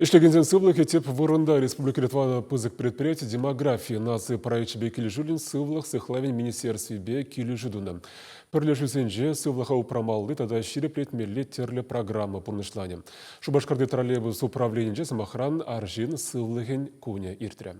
Ӗҫлекенсен сывлӑхӗ тӗп вырӑнта. Республикӑри тӑватӑ пысӑк предприяти демографи наци проекчӗпе килӗшӳллӗн Сывлӑх сыхлавӗн министерствипе килӗшӳ тунӑ. Пӗрлешӳсенче сывлӑха упрамалли тата ҫирӗплетмелли тӗрлӗ программа пурнӑҫланӗ. Шупашкарти троллейбус управленийӗнче, сӑмахран, арҫын сывлӑхӗн кунӗ иртрӗ.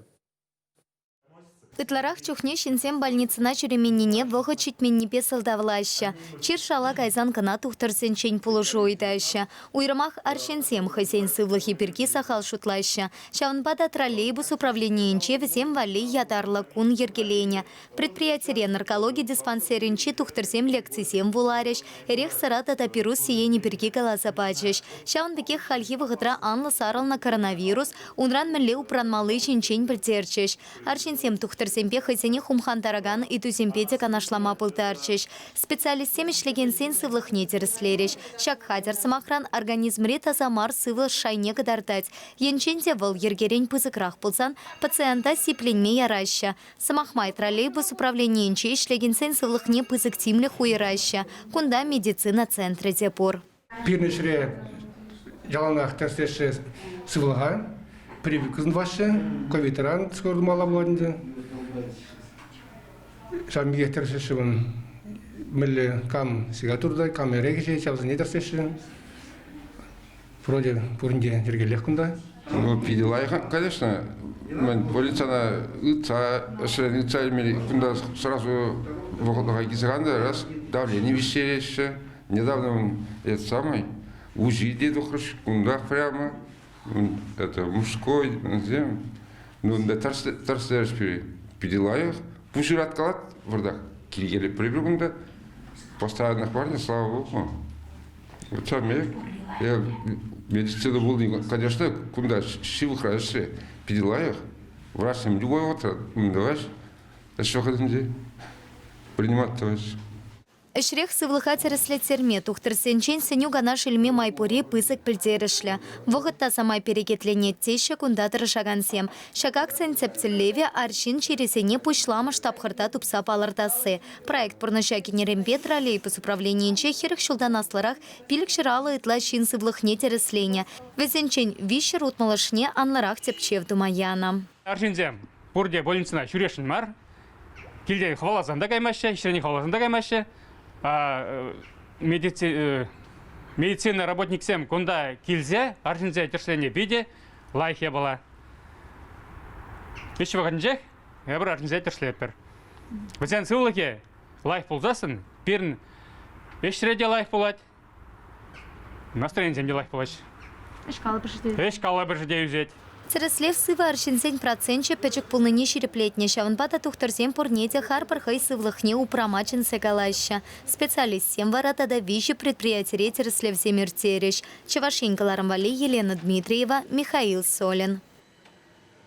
Ытларах чухне ҫынсем больницӑна ҫӳременнине вӑхӑт ҫитменнипе сӑлтавлаҫҫӗ. Чир шала кайсан кӑна тухтӑрсенчен пулӑшу ыйтаҫҫӗ. Уйрӑмах арҫынсем хӑйсен сывлӑхӗ пирки сахал шутлаҫҫӗ. Ҫавӑнпа та троллейбус управленийӗнче вӗсем валли ятарлӑ кун йӗркеленӗ. Предприятире наркологи диспансерӗнчи тухтӑрсем лекцисем вуларӗҫ, эрех-сӑра тата пирус сиенӗ пирки каласа пачӗҫ. Ҫавӑн пекех хальхи вӑхӑтра анлӑ сарӑлнӑ коронавирус унран мӗнле упранмалли ҫинчен пӗлтерчӗҫ. Арҫынсем тухтӑрсемпе хӑйсене хумхантаракан ыйтусемпе те канашлама пултарчӗҫ. Специалистсем ӗҫлекенсен сывлӑхне тӗрӗслерӗҫ. Ҫак хатӗр, сӑмахран, организмри таса мар сывлӑш шайне кӑтартать. Енчен те вӑл йӗркерен пысӑкрах пулсан пациента сипленме яраҫҫӗ. Сӑмах май, троллейбус управленийӗнче ӗҫлекенсен сывлӑхне пысӑк тимлӗх уйӑраҫҫӗ. Кунта медицина центрӗ те пур. Пирӗн ӗҫре яланах тӗрӗслеҫҫӗ сывлӑха, прививка тӑваҫҫӗ, ковидран сывӑрмалла пулать ӗнтӗ. Ҫавӑн пекех тӗрӗслеҫҫӗ вӑн мӗнле кам сигарет туртать, кам эрех ӗҫет, ҫавсене тӗрӗслеҫҫӗ. Вроде пурин те йӗркеллех кунта. Ну, питӗ лайӑх, конечно. Больницана ыйтса, ӗҫрен ыйтса илмелли кунта сразу вӑхӑтлӑха килсе кайнӑ раз давление виҫтереҫҫӗ. Недавно он этот самый УЗИ те тухрӗҫ, кунтах прямо. Это мужской, ну, тӗрӗслерӗҫ пире. Питӗ лайӑх. Пуҫ ыраткалать вӑртах. Килкелеп пӗр кунта. Постоянно парня, слава богу. Вот ҫав я медицина пулни, конечно, кунта ҫывӑхра ӗҫре питӗ лайӑх. Врачсем любой вӑхӑтра тӑваҫ, ӗҫ вӑхӑтӗнче принимать тӑваҫ. Ӗҫрех сывлӑха тӗрӗслеттерме, тухтӑрсенчен сӗнӳ-канаш илме май пурри пысӑк пӗлтерӗшлӗ. Вӑхӑт та самай перекетленет, теҫҫӗ кунта тӑрӑшакансем. Ҫак акцин тӗп тӗллевӗ – арҫын чирӗсене пуҫламӑш тапхӑрта тупса палӑртасси. Проект пурнӑҫа кӗнӗренпе троллейбус управленийӗнче 40 ҫултан аслӑрах 550 ытла ҫын сывлӑхне тӗрӗсленӗ. Вӗсенчен 360-ӑшне анлӑрах тӗпчев тума янӑ. Арҫынсем пурте больницӑна ҫӳресшӗн мар. Килте хӑваласан та каймаҫҫӗ, ӗҫрен хӑваласан та каймаҫҫӗ. Медицина работниксем кунта килсе арҫынсене тӗрӗсленни питӗ лайӑх япала. Ӗҫ вӑхӑтӗнчех эпир арҫынсене тӗрӗслетпӗр. Вӗсен сывлӑхӗ лайӑх пулсассӑн пирӗн ӗҫре те лайӑх пулать, Настроенисем те лайӑх пулаҫҫӗ. Ӗҫ калӑпӑшӗ те. Ӗҫ калӑпӑшӗ те ӳсет. Тӗрӗслев сывӑ арҫынсен проценчӗ пӗчӗк пулнине ҫирӗплетнӗ. Ҫавӑнпа та тухтӑрсем пурне те харпӑр хӑй сывлӑхне упрама чӗнсе калаҫҫӗ. Специалистсем вара тата виҫӗ предприятире тӗрӗслевсем ирттерӗҫ. Чӑваш Ен кӑларӑм валли Елена Дмитриева, Михаил Солин.